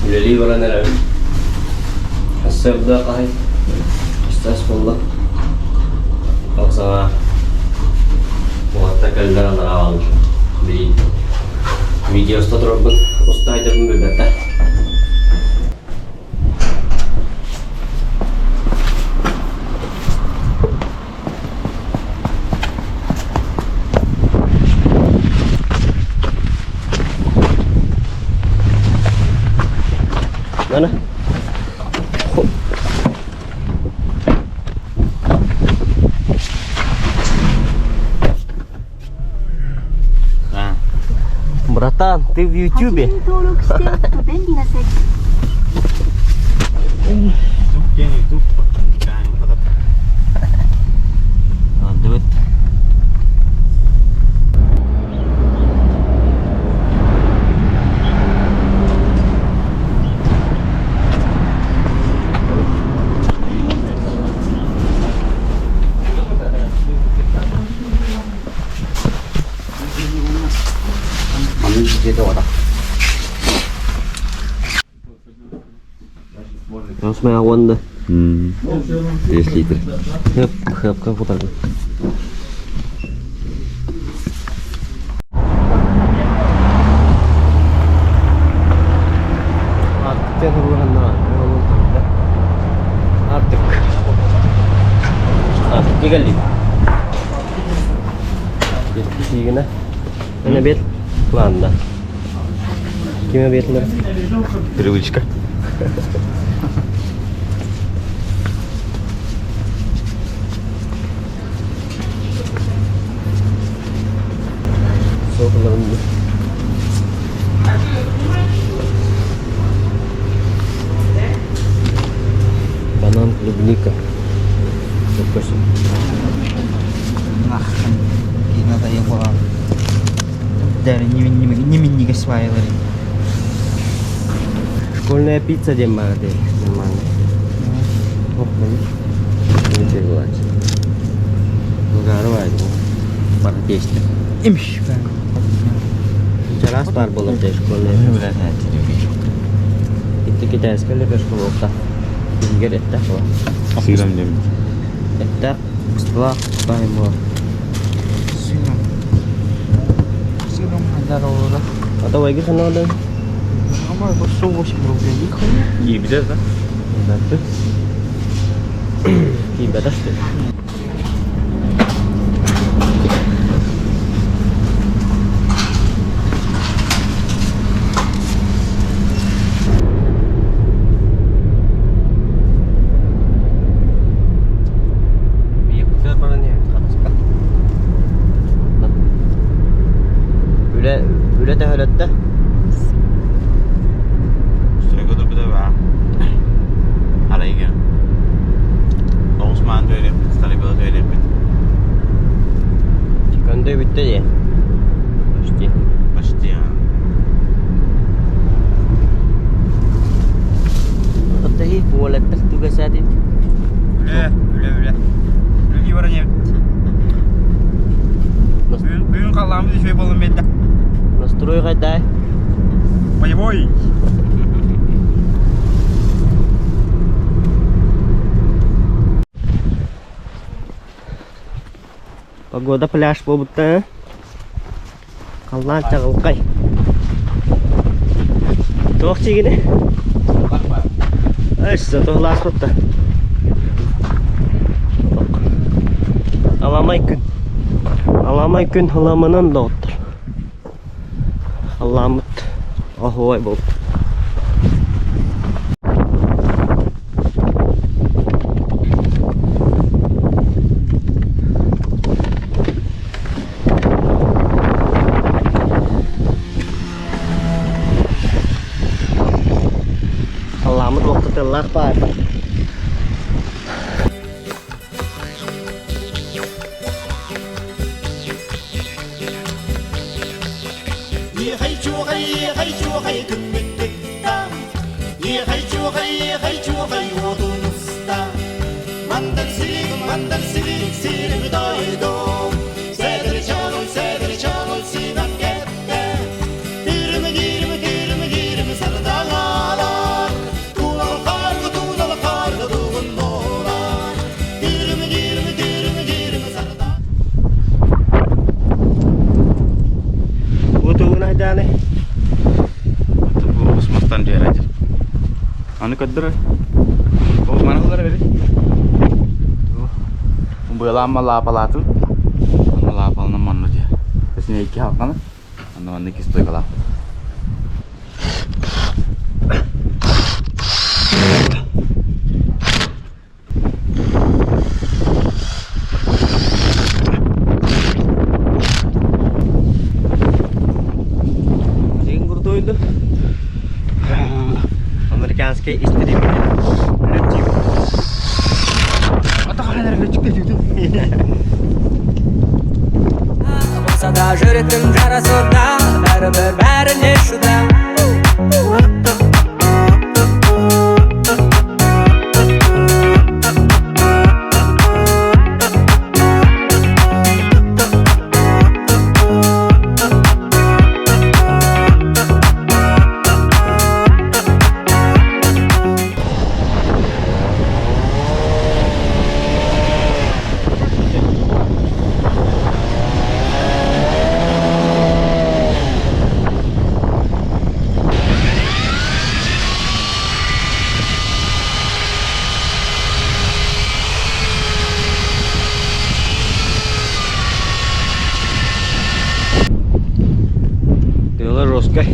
Үлэлии баран эрэбин. Сарсыарда хаһый? Хастаас буолла? Саҥа уолаттар кэллэр анараа аҕаллым. Билигин видео уста турарбын, уста сылдьарбын билбэттэр. Mana? Братан, ты в Ютубе? Андыбыт. Маннык дьиэтэ оҕото. Осмая уонна 10 литр. Хыпка кутарбын. Артык Артык. Артык кэллик. Жетпис Эн обед планда. Ким обеднер? Привычка. Soğuklarım. Банан, клубника. Школьная пицца диэн баар дии нормально. Бары тиэстэ. Чараас баар буолар дии школьная пицца. Ити китайская лепешка буолта. Иһигэр эттээх буолар. Сыырам диэн. Эттээх ыстылаах баай буолар. Сыырым. Сыром здорово. А то вайги ханада. По-моему, 108 рублей. Нихуя. Киирбитэ да? Да. Киирбэтэ что ли? Үлэ үлэ төһөлөттө? Стройка турбута баа. Арайга. Тоҕус маан түөреппит, старый түөреппит. Көндө бүттэ дии. Почти. Почти. Оттоһи уолаттар тугасаатит. Үлэ, үлэ, үлэ. Үлэ баран эбит. Бүгүн халлааммыт үчүгэй буолан биэрдэ. Настрой хайдай? Боевой! Погода пляж буолбута. Халлаан чаҕылхай. Туох чигини? Өссө туһулааспытта. Аламай күн. Аламай күн ыламынан доҕоттор. Халлааммыт оһуой буолбут. Халлааммыт уохта тыллаах баар. Иэхэй-чуохай, иэхэй-чуохай уотун уста. Мандар сирик, мандар сирик, сирим дойду. Сэдир чаҕыл, сэдир чаҕыл симэх кэттэ. Тиирим, диирим, тиирим, диирим сардаҥалар. Туунал хаарга, туунал хаарга тугуннулар. Тиирим, диирим, тиирим, диирим сардаҥалар. Утугун айдааны. Бу мастан дьиэрэ Аны көрдөрөр. Ол маны ылар эбит. Быалаамма лаапалаатын. Онно лаапалынан манна дьэ. Эсине икки халканы. Онно манна икки стойкалаах. Дьиҥ курдуйду. Американский истребитель. Летчик. Болса да жүректің жарасы да бәрібір бәріне шыда. Тыала жесткай.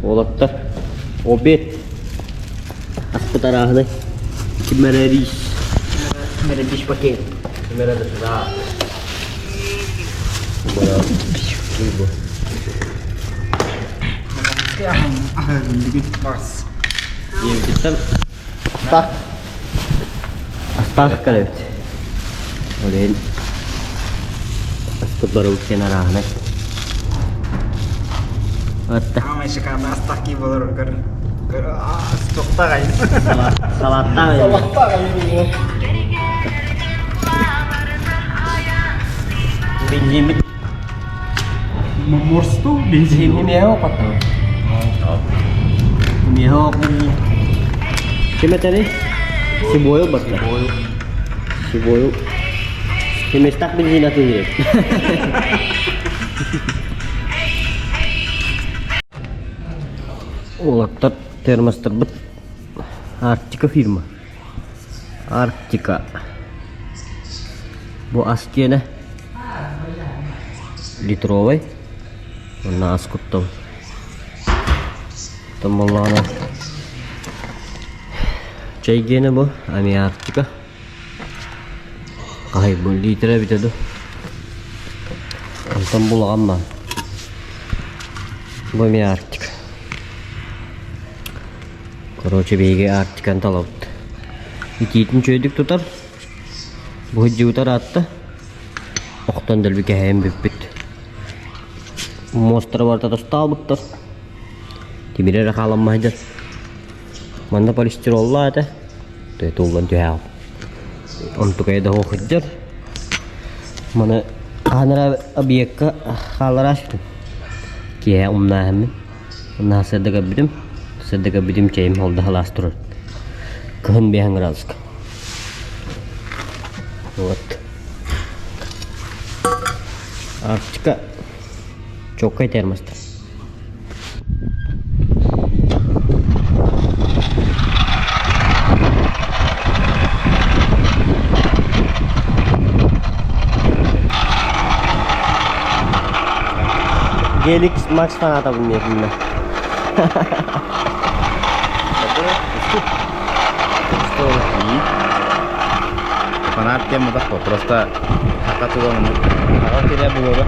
Уолаттар, обед. Аспыт арааһынай. Ким эрэ рис. Ким эрэ биш пакет. Ким эрэ да. Диэбититтэн астаах астаах кэлэбит. Ол иһин аспыт барыбыт диэн арааһынай. Атта. Аамай шикарно астаах кии болор көр көр тоқтаҕай. Салаттаах. Салаттаах. Бензиммит Морсту бензин. Миэхэ опаттан. Миэхэ оппун. Ким этэрий? Сибойл барда. Сибойл. Киместах бензин атыылыыр. Уолаттар термостарбыт Арктика фирма. Арктика. Бу ас киэнэ литровай. Онно ас куттум. Оттон буоллаҕына чэй диэнэ бу эмиэ Арктика. Хаһай бу литр эбитэ дуу. Онтон булаҕам баар. Бу эмиэ Арктика. Короче, биһиги Арктиканы талабыт. Итиитин үчүгэйдик тутар. Бу сылдьыбыта ыраатта. Охтон дэлби кэһэйэн бүппүт. Муостара барыта тостаабыттар. Тимири эрэ хааламмаһа дьон. Манна полистироллаах этэ. Туллан түһээҕим. Онтукайа да суох сылдьар. Маны хаһан эрэ объекка хааллара түстүм. Киэһэ умнааһыммын. Наһаа сырдык көрбүтүм. Сырдык көрбүтүм чэйим ол да сылаас турар. Кыһын биэһэн градуска. Вот. Арктика чоккай термостар. Гелик Макс фанатабын диэтиннэ. Фанат диэн мутах просто хака тула хака сирэ булуга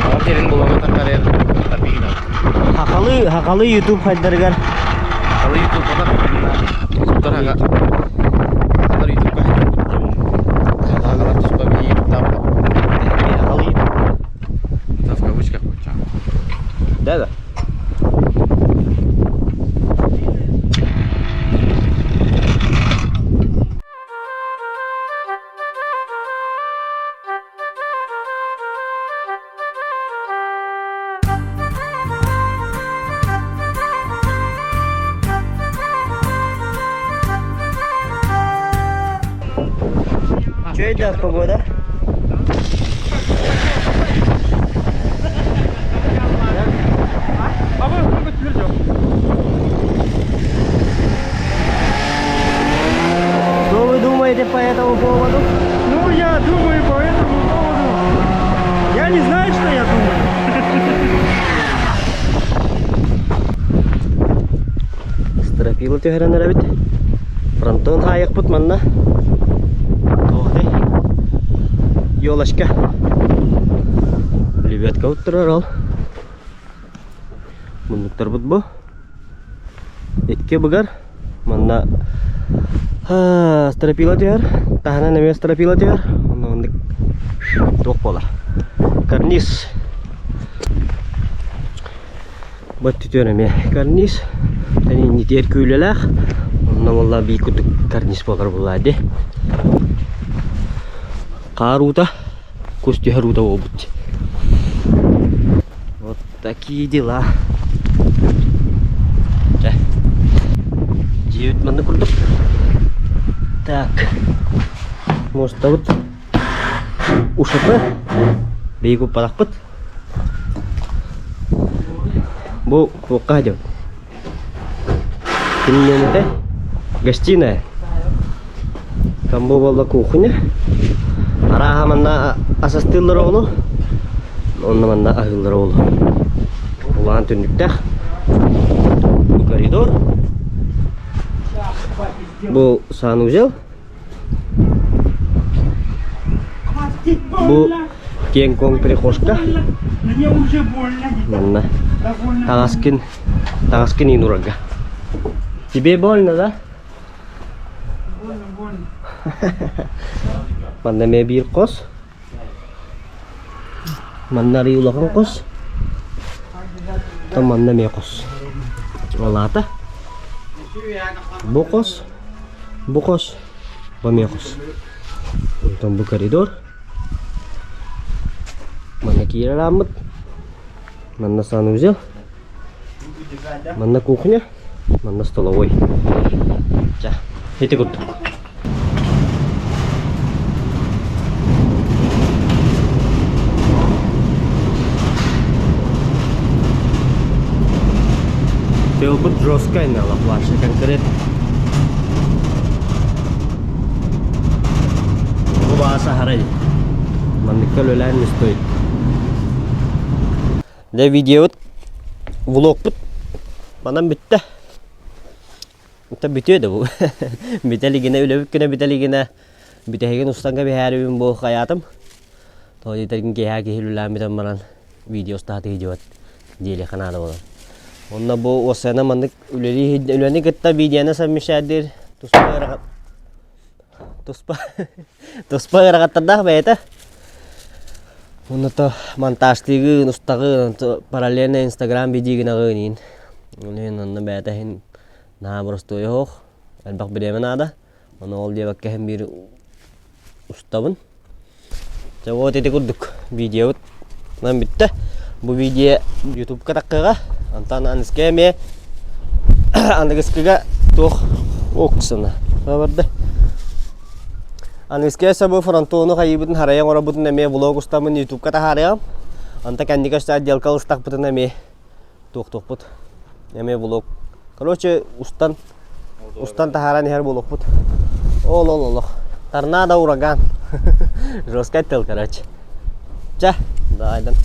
хака сирин булуга такарер тапигин Хакалы, хакалы YouTube хайдарыгар. Хакалы YouTube потар Суттар хака Хакалар YouTube-ка Хакалар туспа бии YouTube-та Хакалы YouTube. Это в кавычках будет. Да, да. Че это погода? Что вы думаете по этому поводу? Ну, я думаю по этому поводу. Я не знаю, что я думаю. Стропила түһэрэн эрэбит. Фронтон хаайыкпыт манна. Туох Елочка. Лебедка уттарар ол. Муннуктарбыт бу. Икки быгар. Манна стропила түһэр. Таһынан эмиэ стропила түһэр. Онно маннык туох буолар. Карниз. Бу өттүтүгэр эмиэ карниз. Иннитигэр күүлэлээх. Онно буолла биир курдук карниз буолар буоллаа дии. Хаар уута, кус түһэр уута буолбут. Вот такие дела. Чэ. Дьиэбит манна курдук. Так. Муостабыт ушата. Биһиги куппатахпыт. Бу туохха сылдьабыт? Кимнээнэтэ? Гостиная. Там бу буолла кухня. Арааһа манна ас астыыллар оҕолу. Онно манна аһыыллар оҕолу. Улахан түннүктээх. Бу коридор. Бу санузел. Бу киэҥ-куоҥ прихожка. Манна таҥаскын таҥаскын иин урарга. Тебе больно, да? Больно, больно. Манна эмиэ биир хос. Манна арыый улахан хос. Оттон манна эмиэ хос. Ол аата бу хос, бу хос, бу эмиэ хос. Онтон бу коридор. Манна киирэр ааммыт. Манна санузел. Манна кухня, манна столовой. Ча, ити курдук. Тыалбыт жесткай на плаше конкретно. Бу бааса харай. Манныкка үлэлээн не стоит. Дьэ видеобут, влогпут манан бүттэ. Онтон бүтүө да бу. Бүтэ илигинэ, үлэбит күнэ бүтэ илигинэ бүтэһигин устан кэбиһээрибин бу хайаатым. Тоҕо диэтэргин киэһэ киһи үлэлээн бүтэн баран видео устааты идиот диэлиэххэ наада буолар. Онно бу уоссайынан маннык үлэлии үлэни кытта видеоны совмещайдыыр туспа ыарахан туспа туспа ыарахаттардаах бэйэтэ. Онно то монтажтыыгын, устаҕын, параллельно Инстаграм видеогын иин. Онон онно бэйэтэ иһин наһаа боростуойа суох, элбэх бириэмэ наада. Ону ол диэбэккэ иһин биир устабын. Дьэ вот ити курдук видеобут манан бүттэ. Бу видео Ютубка таххыаҕа. Онтон аныска эмиэ аныгыскыга туох оксана барда. Аныгыскыга сабы фронтону хайыыбытын харайан оҥоробутун эмиэ влог устаммын Ютубка таһаарыам. Онто кэнники өссө отделка ылыстахпытына эмиэ туохтуохпут. Эмиэ влог. Короче, устан устан таһааран иһэр буолуохпут. Ол ол олох. Торнадо ураган. Жесткий тыл, короче. Чэ, давайдан.